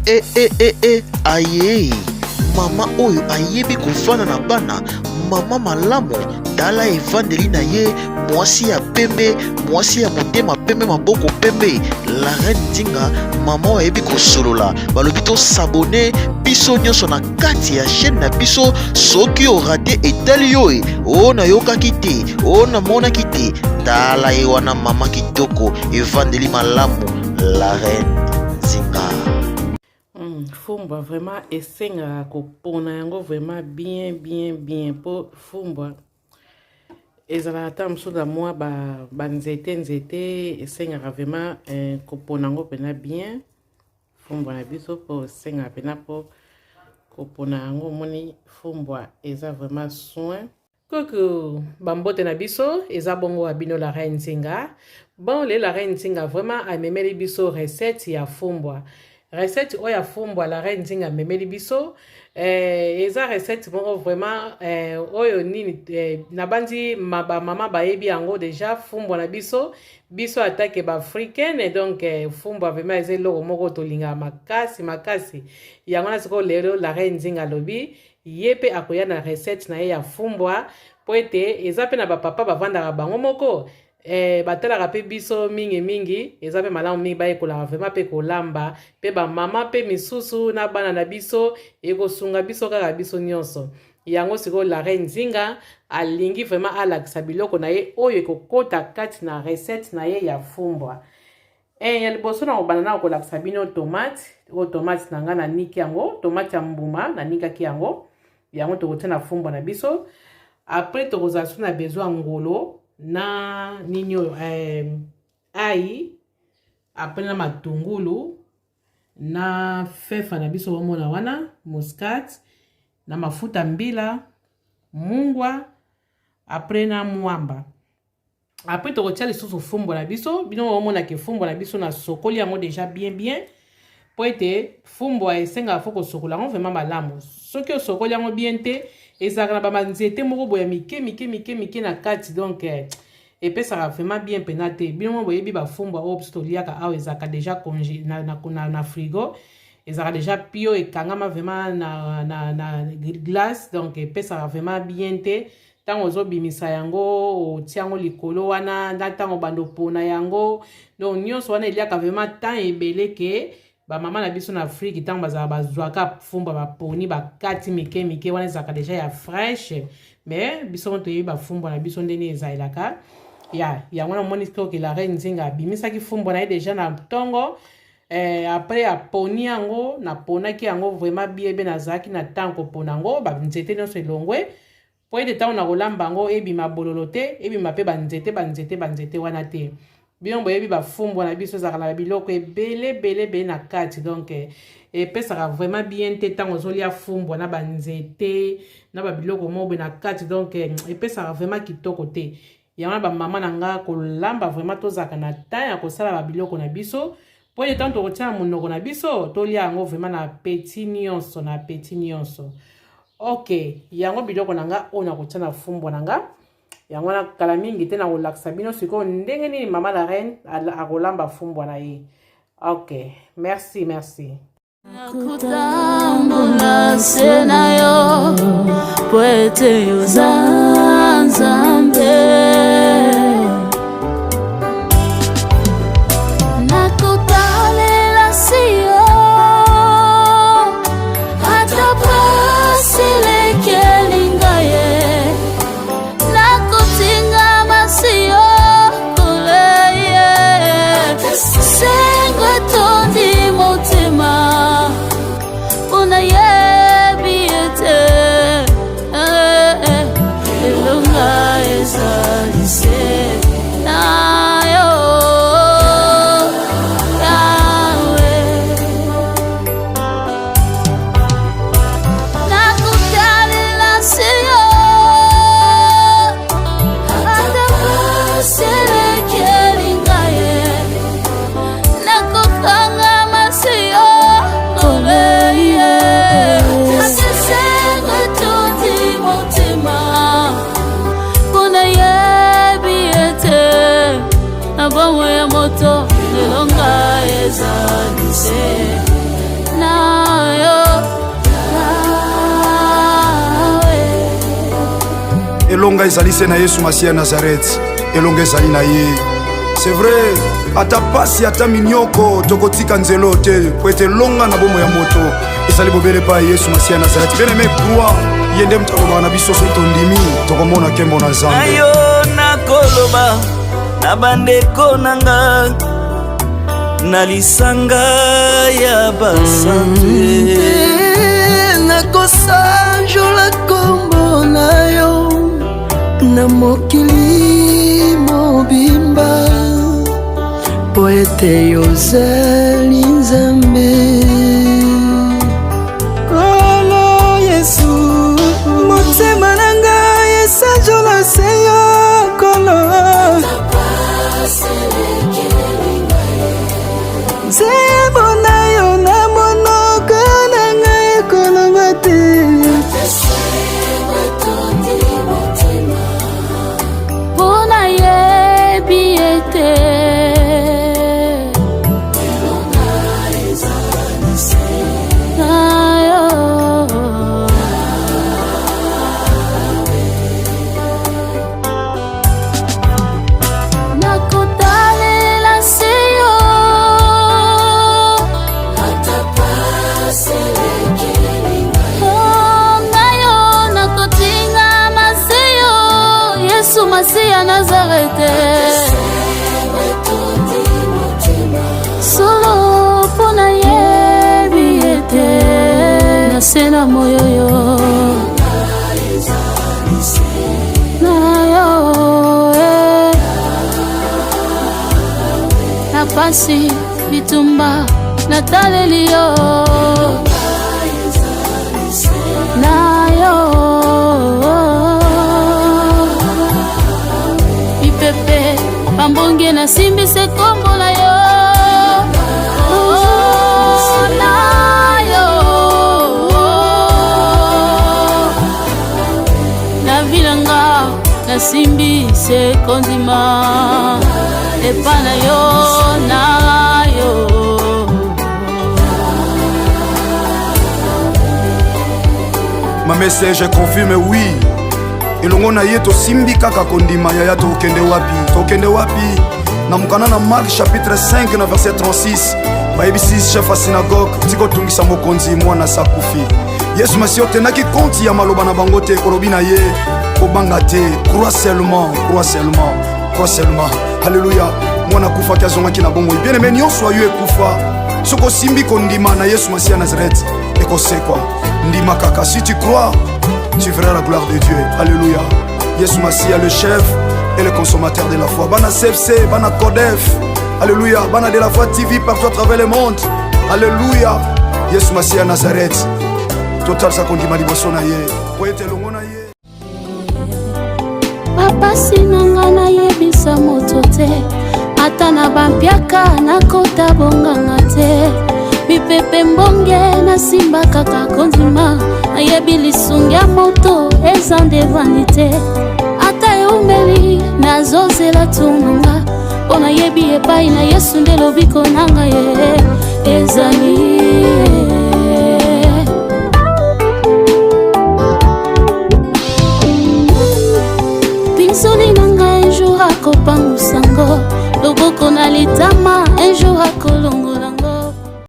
E e e e aye mama oyo ayebi kofanda na bana mama malamu tala evandeli na ye mwasi ya pembe mwasi ya motema pembe maboko pembe la reine nzinga mama oyo ayebi kosolola balobi tosabone biso nyonso na kati ya chaîne na biso soki orate etali yo e o nayokaki te o namonaki te tala ye wana mama kitoko evandeli malamu la reine nzinga. Fumbwa vraiment esengaka kopona yango vraiment bien bien bien mpo fumbwa ezalaka ata mosusu na mwa banzete ba nzete esengaka vraiment eh, kopona yango mpena bien fumbwa na biso mpo esengaka mpena mpo kopona yango omoni fumbwa eza vraiment soin. Coucou, bambote na biso eza bongo wa bino la reine Nzinga. Bon, le la reine Nzinga vraiment amemeli biso recette ya fumbwa. Recette oyo ya fumbwa la reine Nzinga amemeli biso eh, eza recette moko vraiment eh, oyo nini eh, nabandi ma, ba mama bayebi yango deja fumbwa na biso biso atake ba africaine donc eh, fumbwa vraiment eza eloko moko tolingaka makasi makasi yango na sikoyo lelo la reine Nzinga alobi Ye pe akoya na recette na ye ya fumbwa po ete eza pe na ba papa bavandaka bango moko eh, batalaka pe biso mingi mingi, eza pe malamu mingi bayekolaka vraiment pe kolamba pe ba mama pe misusu na bana na biso, ekosunga biso kaka biso nyonso. Yango sikoyo la reine Nzinga alingi vraiment alakisa biloko na ye oyo ekokota kati na recette na ye ya fumbwa. Eh, ya liboso na kobanda na kolakisa bino tomate oyo tomate na ngai naniki yango tomate ya mbuma nanikaki yango yango tokotia na fumbwa na biso apres tokozala so na besoin ya ngolo na nini oyo eh, ai apres na matungulu na fefa na biso bomona wana muscat na mafuta mbila mungwa apres na mwamba Après tokotia lisusu fumbwa na biso. Bino omona ke fumbwa na biso na sokoli yango deja bien bien po ete fumbwa esengaka fo kosokola yango vraiment malamu. Soki osokoli yango bien te, ezalaka na ba nzete moko boya mike mike mike mike na kati donc eh, epesaka vraiment bien mpena te. Bino moko boyebi ba fumbwa oyo biso toliaka awa ezalaka deja conge na, na, na, na frigo ezalaka deja pio ekangama vraiment na, na, na glace donc epesaka vraiment bien te. Ntango ozobimisa yango otia yango likolo wana na ntango obanda opona yango donc nyonso wana eliaka vraiment temps ebele ke bamama na biso na Afrique ntango bazala bazwaka fumbwa baponi bakati mike mike wana ezalaka deja ya fraîche mais biso moko toyebi bafumbwa na biso ndenge ezalelaka ya yango namoni soki la reine Nzinga abimisaki fumbwa na ye deja na ntongo eh, après aponi yango naponaki yango vraiment bien bien nazalaki na temps kopona yango banzete nyonso elongwe Mpo ete ntango nakolamba yango ebima bololo te, ebima mpe banzete banzete banzete wana te. Bino boyebi bafumbwa na biso ezalaka na biloko ebele ebele ebele na kati donc epesaka vraiment bien te ntango ozolia fumbwa na banzete na babiloko moko boye na kati donc epesaka vraiment kitoko te. Yango wana bamama na nga kolamba vraiment tozalaka na temps ya kosala babiloko na biso mpo ete ntango tokotia na monoko na biso tolia yango vraiment na apeti nyonso na apeti nyonso. Ok, yango biloko na nga oyo nakotia na fumbwa na nga yango wana kala mingi te nakolakisa bino sikoyo ndenge nini mama la reine akolamba fumbwa na ye. Ok, merci merci. Nakotambola se na yo po ete oza Nzambe. Nakotalela se yo ata pasi elekeli ngai ye. Nakotingama se yo koleye. Sengo etondi motema mpo nayebi ete eh, eh, elonga ezali. Elonga ezali se na Yesu Masiya ya Nazareth. Elonga ezali na ye. C'est vrai, ata pasi ata minyoko tokotika nzelo te po ete elonga na bomoi ya moto ezali bobele epai ya Yesu Masiya ya Nazareth. Bien aimé, crois, ye nde moto alobaka na biso soki tondimi tokomona nkembo na Nzambe. Na yo nakoloba na bandeko na nga na lisanga ya basantu. Nakosanjola kombo na yo na mokili mobimba mpo ete yozali Nzambe. Kolo Yesu, motema na ngai esanjola se yo Kolo. Nzembo na yo na monoko na ngai ekoloba te. Mpo nayebi ete na yo. Nakotalela se yo. Oh, ngai yo nakotingama se yo Yesu Masiya Nazarete. Solo mpo nayebi ete na se na moyoyo na yo eh. Na pasi bitumba nataleli yo na yo mipepe bambonge nasimbi se kombo na yo. Oh, na yo na vi na nga nasimbi se kondima epa na yo na yo. Mame Serge confirme, oui, elongo na ye tosimbi kaka kondima. Yaya, tokokende wapi? Tokokende wapi? Na mokanda na Mark chapitre 5 na verset 36, bayebisi chef ya synagogue: tika otungisa mokonzi, mwana sakufi. Yesu Masiya otendaki konti ya maloba na bango te. Olobi na ye: kobanga te, crois seulement, crois seulement, crois seulement. Alléluia. Mwana akufaki azongaki na bomoi. Bien aimé, nyonso ayo ekufa, soki osimbi kondima na Yesu Masiya Nazareth, ekosekwa. Ndima kaka. Si tu crois, tu verras la gloire de Dieu. Alléluia. Yesu Masiya, le chef et le consommateur de la foi. Bana CFC, bana Codef, alléluia, bana de la foi TV partout à travers le monde, alléluia. Yesu Masiya Nazareth, totalisa kondima liboso na ye po ete elongo na ye. Bapasi na nga nayebisa moto te, ata na bampiaka nakota bonganga te. Mipepe mbonge nasimba kaka kondima, nayebi lisungi ya moto eza nde vanité. Ata eumeli nazozela tunanga, mpo nayebi epai na Yesu nde lobiko na ngai ye ezali.